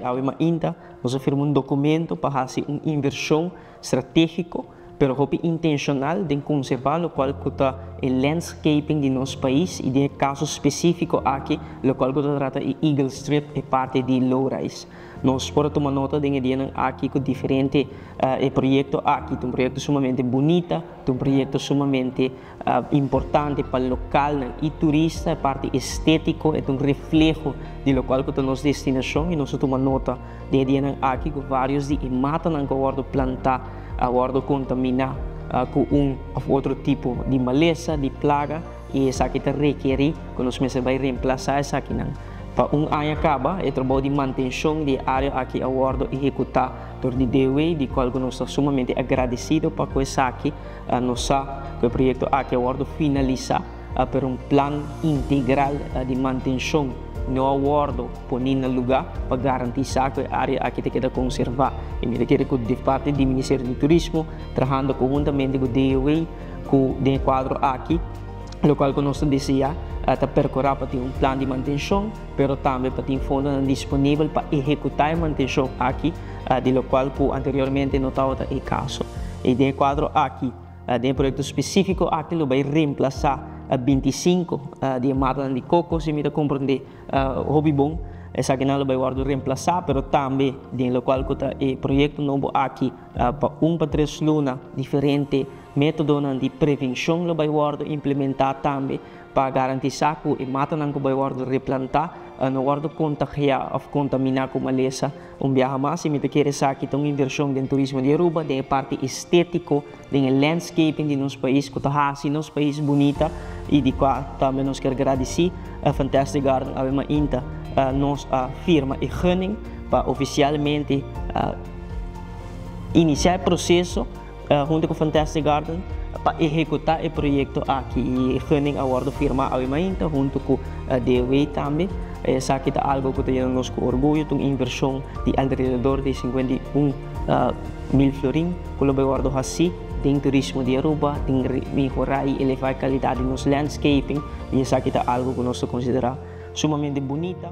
Awe mainta nos a firma un documento pa haci un inversion strategico pero hopi intencional den conserva locual cu ta e landscaping di nos pais y den e caso specifico aki locual cu ta trata e Eagle Strip, e parti di low rise. Nos por a tuma nota den e dianan aki cu diferente e proyecto aki ta un proyecto sumamente bunita, ta un proyecto sumamente importante pa localnan y turista, e parti estetico e ta un refleho di locual cu ta nos destinacion y nos a tuma nota den e dianan aki cu varios di e matanan cu a wordo planta a wordo contamina cu un of otro tipo di malesa, di plaga y esaki ta rekeri cu nos mester bay reemplasa esakinan. Pa un aña caba e trabou di mantencion di e area aki a wordo ehecuta dor di DOW di cual cu nos ta sumamente agradecido pa cu esaki. Nos sa cu e proyecto aki a wordo finalisa pero un plan integral di mantencion no a wordo poni na luga pa garantisa cu e area aki ta keda conserva. Y mi ta kere cu di parti di Ministerio di Turismo trahando conhuntamente cu DOW cu den e cuadro aki locual cu nos ta desea ta percura pa tin un plan di mantencion pero tambe pa tin fondonan disponibel pa ehecuta e mantencion aki di locual cu anteriormente no tabata e caso. Y den e cuadro aki, den e proyecto specifico aki lo bay reemplaza 25 di e matanan di coco, si mi ta comprende hopi bon. Esakinan lo bay wordo reemplaza, pero tambe den locual cu ta e proyecto nobo aki pa un pa tres luna diferente metodonan di prevencion lo bay wordo implementa tambe pa garantisa cu e matanan cu bay wordo replanta no wordo contagia of contamina cu malesa. Un biaha mas y mi ta kere esaki ta un inversion den turismo di Aruba, den e parti estetico, den e landscaping di nos pais cu ta haci nos pais bunita y di cua tambe nos kier gradici Fantastic Garden awe mainta nos a firma e gunning pa oficialmente inicia e proceso hunto cu Fantastic Garden pa ehecuta e proyecto aki y e gunning a wordo firma awe mainta hunto cu DOW tambe. Esaki ta algo cu ta yena nos cu orguyo, ta un inversion di alrededor di 51 mil florin cu lo bay wordo haci den turismo di Aruba, den mehora y eleva e calidad di nos landscaping y esaki ta algo cu nos ta considera sumamente bunita.